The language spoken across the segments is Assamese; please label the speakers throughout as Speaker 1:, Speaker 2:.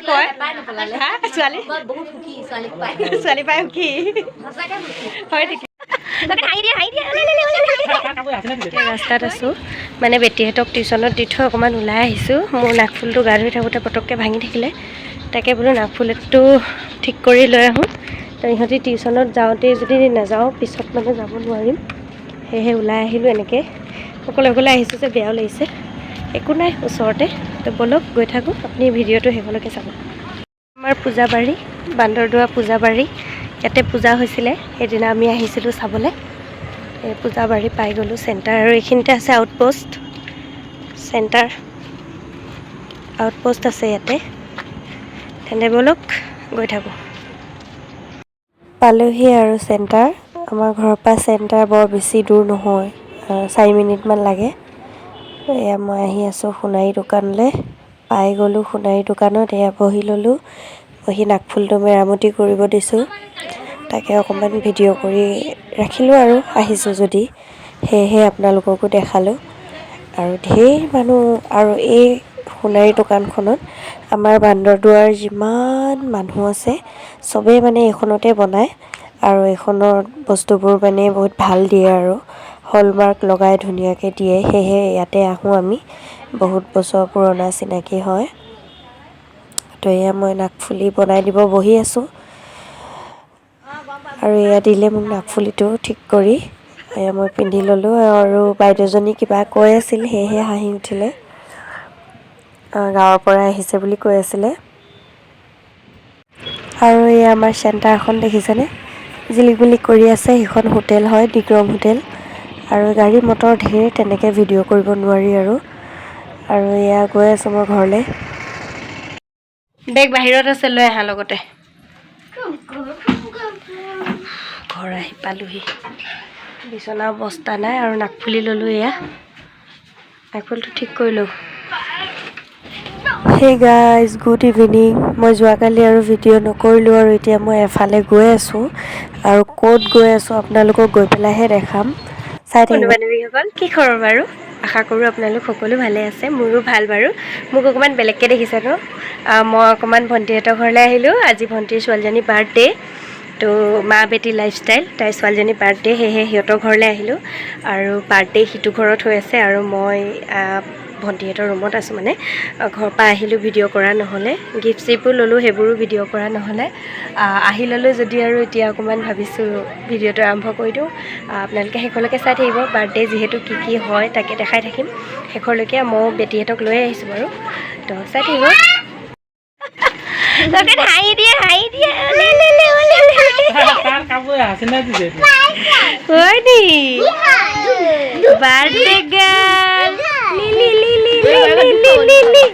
Speaker 1: কয় হা, ছোৱালী
Speaker 2: বহুত সুখী ছোৱালীক পাই।
Speaker 1: ছোৱালী পাই সুখী।
Speaker 2: সঁচাকে সুখী।
Speaker 1: হয় নেকি? হাঁহি দিয়া, হাঁহি দিয়া। এতিয়া ৰাস্তাত আছোঁ, মানে বেটীহঁতক টিউশ্যনত দি থৈ অকণমান ওলাই আহিছোঁ। মোৰ নাকফুলটো গা ধুই থাকোঁতে পটককৈ ভাঙি থাকিলে। তাকে বোলো নাকফুলটো ঠিক কৰি লৈ আহোঁ। তো ইহঁতি টিউশ্যনত যাওঁতেই যদি নাযাওঁ, পিছত মানে যাব নোৱাৰিম। সেয়েহে ওলাই আহিলোঁ। এনেকৈ অকলে অকলে আহিছোঁ যে বেয়াও লাগিছে। একো নাই, ওচৰতে। তো ব'লক, গৈ থাকোঁ। আপুনি ভিডিঅ'টো শেষলৈকে চাব। আমাৰ পূজাবাৰী, বান্দৰদোৱা পূজাবাৰী, ইয়াতে পূজা হৈছিলে। সেইদিনা আমি আহিছিলোঁ চাবলৈ। এই পূজাবাৰী পাই গ'লোঁ, চেণ্টাৰ। আৰু এইখিনিতে আছে আউটপোষ্ট চেণ্টাৰ, আউটপোষ্ট আছে ইয়াতে। তেন্তে ব'লক, গৈ থাকোঁ। পালোহি আৰু চেণ্টাৰ। আমাৰ ঘৰৰ পৰা চেণ্টাৰ বৰ বেছি দূৰ নহয়, 4 মিনিটমান লাগে। এয়া মই আহি আছোঁ সোণাৰী দোকানলৈ। পাই গ'লোঁ সোণাৰী দোকানত। এয়া বহি ল'লোঁ, বহি নাকফুলটো মেৰামতি কৰিব দিছোঁ। তাকে অকণমান ভিডিঅ' কৰি ৰাখিলোঁ আৰু আহিছোঁ যদি, সেয়েহে আপোনালোককো দেখালোঁ। আৰু ঢেৰ মানুহ। আৰু এই সোণাৰী দোকানখনত আমাৰ বান্দৰদোৱাৰ যিমান মানুহ আছে, চবেই মানে এইখনতে বনায়। আৰু এইখনৰ বস্তুবোৰ মানে বহুত ভাল দিয়ে আৰু হলমাৰ্ক লগাই ধুনীয়াকৈ দিয়ে। সেয়েহে ইয়াতে আহোঁ আমি। বহুত বছৰ পুৰণা চিনাকি হয়। তো এয়া মই নাকফুলি বনাই দিব বহি আছোঁ আৰু এয়া দিলে মোক নাকফুলিটো ঠিক কৰি। এয়া মই পিন্ধি ল'লোঁ। আৰু বাইদেউজনী কিবা কৈ আছিল, সেয়েহে হাঁহি উঠিলে। গাঁৱৰ পৰা আহিছে বুলি কৈ আছিলে। আৰু এই আমাৰ চেণ্টাৰখন দেখিছেনে, জিলিক মিলিক কৰি আছে। সেইখন হোটেল হয়, ডিগ্ৰং হোটেল। আৰু গাড়ী মটৰ ঢেৰ, তেনেকৈ ভিডিঅ' কৰিব নোৱাৰি আৰু। আৰু এয়া গৈ আছোঁ মই ঘৰলৈ। বেগ বাহিৰত আছে, লৈ আহা লগতে। ঘৰ আহি পালোহি। বিচনা অৱস্থা নাই। আৰু নাকফুলি ল'লোঁ। এয়া নাকফুলটো ঠিক কৰিলোঁ। Hey guys, good evening. মই যোৱাকালি আৰু ভিডিঅ' নকৰিলোঁ। আৰু এতিয়া মই এফালে গৈ আছোঁ আৰু ক'ত গৈ আছোঁ আপোনালোকক গৈ পেলাইহে দেখাম। চাই থাকিব। বান্ধৱীসকল, কি খবৰ বাৰু? আশা কৰোঁ আপোনালোক সকলো ভালে আছে। মোৰো ভাল বাৰু। মোক অকণমান বেলেগকৈ দেখিছে ন? মই অকণমান ভণ্টিহঁতৰ ঘৰলৈ আহিলোঁ। আজি ভণ্টিৰ ছোৱালীজনীৰ বাৰ্থডে। তো মা বেটি লাইফষ্টাইল, তাইৰ ছোৱালীজনীৰ বাৰ্থডে, সেয়েহে সিহঁতৰ ঘৰলৈ আহিলোঁ। আৰু বাৰ্থডে সিটো ঘৰত হৈ আছে আৰু মই ভণ্টিহঁতৰ ৰুমত আছোঁ। মানে ঘৰৰ পৰা আহিলোঁ, ভিডিঅ' কৰা নহ'লে। গিফ্ট চিফ্টো ল'লোঁ, সেইবোৰো ভিডিঅ' কৰা নহ'লে। আহি ল'লোঁ যদি আৰু এতিয়া অকণমান ভাবিছোঁ ভিডিঅ'টো আৰম্ভ কৰি দিওঁ। আপোনালোকে শেষলৈকে চাই থাকিব। বাৰ্থডে যিহেতু, কি কি হয় তাকে দেখাই থাকিম শেষলৈকে। ময়ো বেটীহঁতক লৈ আহিছোঁ বাৰু। তো চাই থাকিব। লগত হাঁহি দিয়ে, হাঁহি দিয়ে। ওলে, লে, লে, ওলে, লে।
Speaker 3: তাৰ কাপোৰ হাসিনা দিছে।
Speaker 1: হয় নি? Birthday girl lily lily lily lily লি।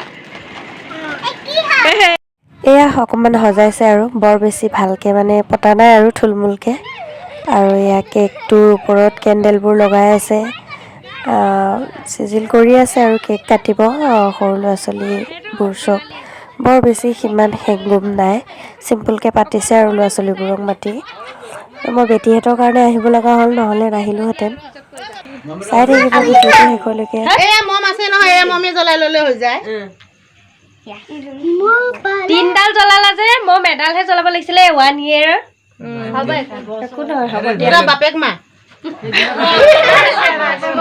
Speaker 4: এয়া অকণমান সজাইছে আৰু বৰ বেছি ভালকৈ মানে পতা নাই আৰু থুলমূলকৈ। আৰু এয়া কেকটোৰ ওপৰত কেণ্ডেলবোৰ লগাই আছে, চিজিল কৰি আছে আৰু কেক কাটিব। সৰু ল'ৰা ছোৱালীবোৰ চব। বৰ বেছি সিমান হেংগুম নাই, চিম্পুলকৈ পাতিছে আৰু ল'ৰা ছোৱালীবোৰক মাতি। মই বেটীহঁতৰ কাৰণে আহিব লগা হ'ল, নহ'লে নাহিলোহেঁতেন। চাই থাকিব ভিডিঅ'টো শেষলৈকে।
Speaker 5: এয়া মম আছে নহয়, এয়া মমে জ্বলাই ল'লে হৈ যায়।
Speaker 1: তিনডাল জ্বলালা যে, মই এডালহে জ্বলাব লাগিছিলে। ওৱান ইয়েৰ একো নহয়, হ'ব দিয়া।
Speaker 5: পুৰা বাপেক মা।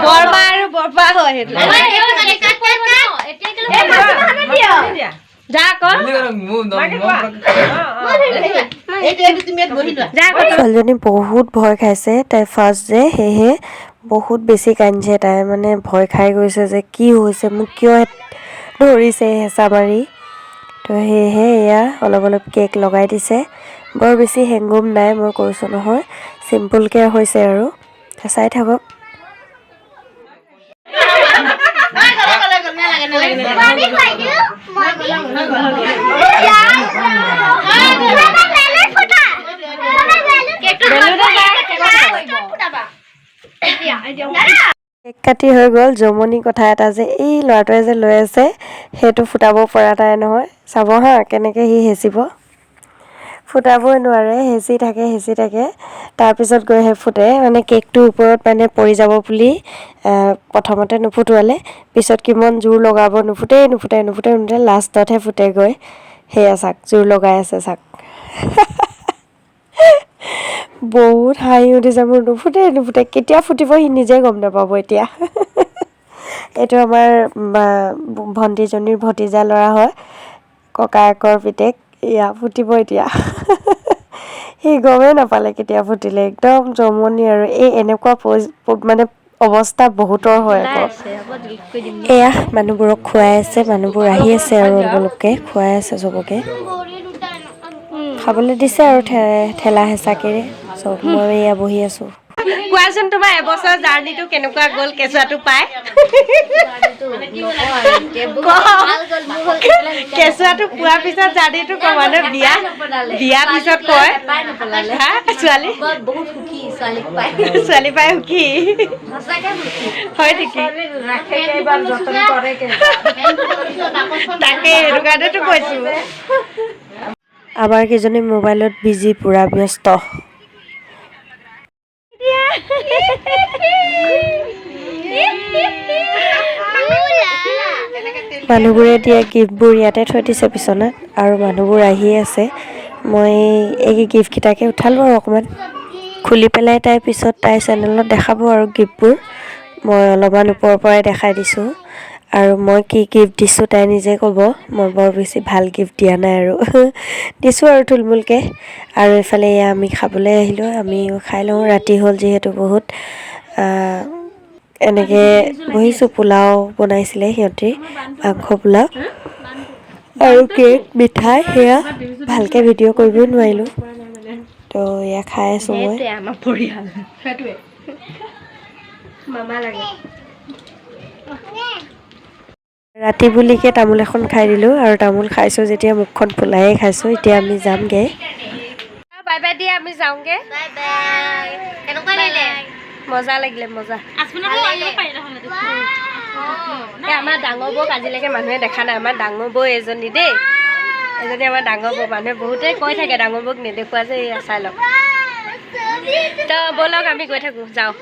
Speaker 1: বৰমা আৰু বৰপা হয় সেইটো। যা আকৌ।
Speaker 5: এইটো তুমি ইয়াত বহি লোৱা।
Speaker 1: যা আকৌ।
Speaker 4: ছোৱালীজনী বহুত ভয় খাইছে। তাই ফাৰ্ষ্ট যে, সেয়েহে বহুত বেছি কান্দিছে। তাই মানে ভয় খাই গৈছে যে কি হৈছে, মোক কিয় ধৰিছে হেঁচা মাৰি। তো সেয়েহে এয়া অলপ অলপ কেক লগাই দিছে। বৰ বেছি হেংগুম নাই, মই কৈছোঁ নহয়, চিম্পুলকৈ হৈছে। আৰু চাই থাকক।
Speaker 5: নালাগে, নালাগে, নালাগে।
Speaker 4: কেক কাটি হৈ গ'ল। জমনি কথা এটা যে এই ল'ৰাটোৱে যে লৈ আছে, সেইটো ফুটাব পৰা নাই নহয়। চাব হা, কেনেকৈ সি হেঁচিব। ফুটাবই নোৱাৰে, হেঁচি থাকে, হেঁচি থাকে, তাৰপিছত গৈহে ফুটে। মানে কেকটোৰ ওপৰত মানে পৰি যাব বুলি প্ৰথমতে নুফুটোৱালে। পিছত কিমান জোৰ লগাব, নুফুটেই, নুফুটে, নুফুটে, নুফুটে, লাষ্টতহে ফুটেগৈ। সেয়া চাক, জোৰ লগাই আছে চাক। বহুত হাঁহি উঠিছে মোৰ। নুফুটে নুফুটে, কেতিয়া ফুটিব সি নিজে গম নাপাব এতিয়া। এইটো আমাৰ ভণ্টিজনীৰ ভতিজা ল'ৰা হয়, ককায়েকৰ পিতেক। এয়া ফুটিব এতিয়া, সি গমেই নাপালে কেতিয়া ফুটিলে। একদম জমনি আৰু। এই এনেকুৱা মানে অৱস্থা বহুতৰ হয় আকৌ। এয়া মানুহবোৰক খুৱাই আছে, মানুহবোৰ আহি আছে আৰু অলপ অলপকৈ খুৱাই আছে, চবকে খাবলৈ দিছে আৰু ঠেলা হেঁচাকেৰে চব। মই এয়া বহি আছোঁ।
Speaker 1: কোৱাচোন, তোমাৰ এবছৰ জাৰ্ণিটো কেনেকুৱা গ'ল কেঁচুৱাটো পাই? কেঁচুৱাটো পোৱাৰ পিছত জাৰ্ণিটো কম মানে বিয়া পিছত কয় হা। ছোৱালী
Speaker 2: বহুত সুখী, ছোৱালীক পাই।
Speaker 1: ছোৱালী পাই সুখী?
Speaker 2: সঁচাকে সুখী।
Speaker 1: হয় নেকি? তাকে, সেইটো কাৰণেতো কৈছো।
Speaker 4: আমাৰ কেইজনী মোবাইলত বিজি, পূৰা ব্যস্ত। মানুহবোৰে দিয়া গিফ্টবোৰ ইয়াতে থৈ দিছে বিচনাত আৰু মানুহবোৰ আহি আছে। মই এই গিফ্টকেইটাকে উঠালোঁ আৰু অকণমান খুলি পেলাই তাই পিছত তাই চেনেলত দেখাব আৰু গিফ্টবোৰ। মই অলপমান ওপৰৰ পৰাই দেখাই দিছোঁ আৰু মই কি গিফ্ট দিছোঁ তাই নিজে ক'ব। মই বৰ বেছি ভাল গিফ্ট দিয়া নাই আৰু, দিছোঁ আৰু থুলমূলকৈ। আৰু এইফালে এয়া আমি খাবলৈ আহিলোঁ, আমিও খাই লওঁ, ৰাতি হ'ল যিহেতু বহুত। এনেকৈ বহিছোঁ, পোলাও বনাইছিলে সিহঁতি, মাংস পোলাও আৰু কেক, মিঠাই। সেয়া ভালকৈ ভিডিঅ' কৰিবই নোৱাৰিলোঁ। তো এয়া খাই আছোঁ মই।
Speaker 1: আমাৰ পৰিয়াল মামা লাগে।
Speaker 4: ৰাতি বুলিকে তামোল এখন খাই দিলোঁ আৰু তামোল খাইছোঁ যেতিয়া মুখখন ফুলায়ে খাইছোঁ। এতিয়া আমি যামগৈ।
Speaker 1: বাই বাই দিয়া, আমি যাওঁগে।
Speaker 2: Bye bye. কেনেকুৱা লাগিলে?
Speaker 1: মজা লাগিলে, মজা। এই আমাৰ ডাঙৰ বৌক আজিলৈকে মানুহে দেখা নাই। আমাৰ ডাঙৰ বৌ এজনী দেই, এজনী আমাৰ ডাঙৰ বৌ। মানুহে বহুতে কৈ থাকে ডাঙৰ বৌক নেদেখুৱা যে, এই চাই লওক। তো ব'লক, আমি গৈ থাকোঁ, যাওঁ।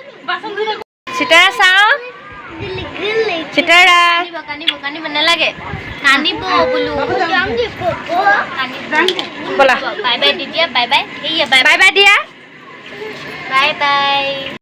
Speaker 1: চিতাৰা চাওঁ, চিতাৰা।
Speaker 2: কান্দিব, কান্দিব নালাগে, কান্দিব বোলো।
Speaker 1: ব'লা।
Speaker 2: বাই বাই দি দিয়া, বাই বাই। এইয়া বাই।
Speaker 1: বাই বাই দিয়া।
Speaker 2: Bye bye.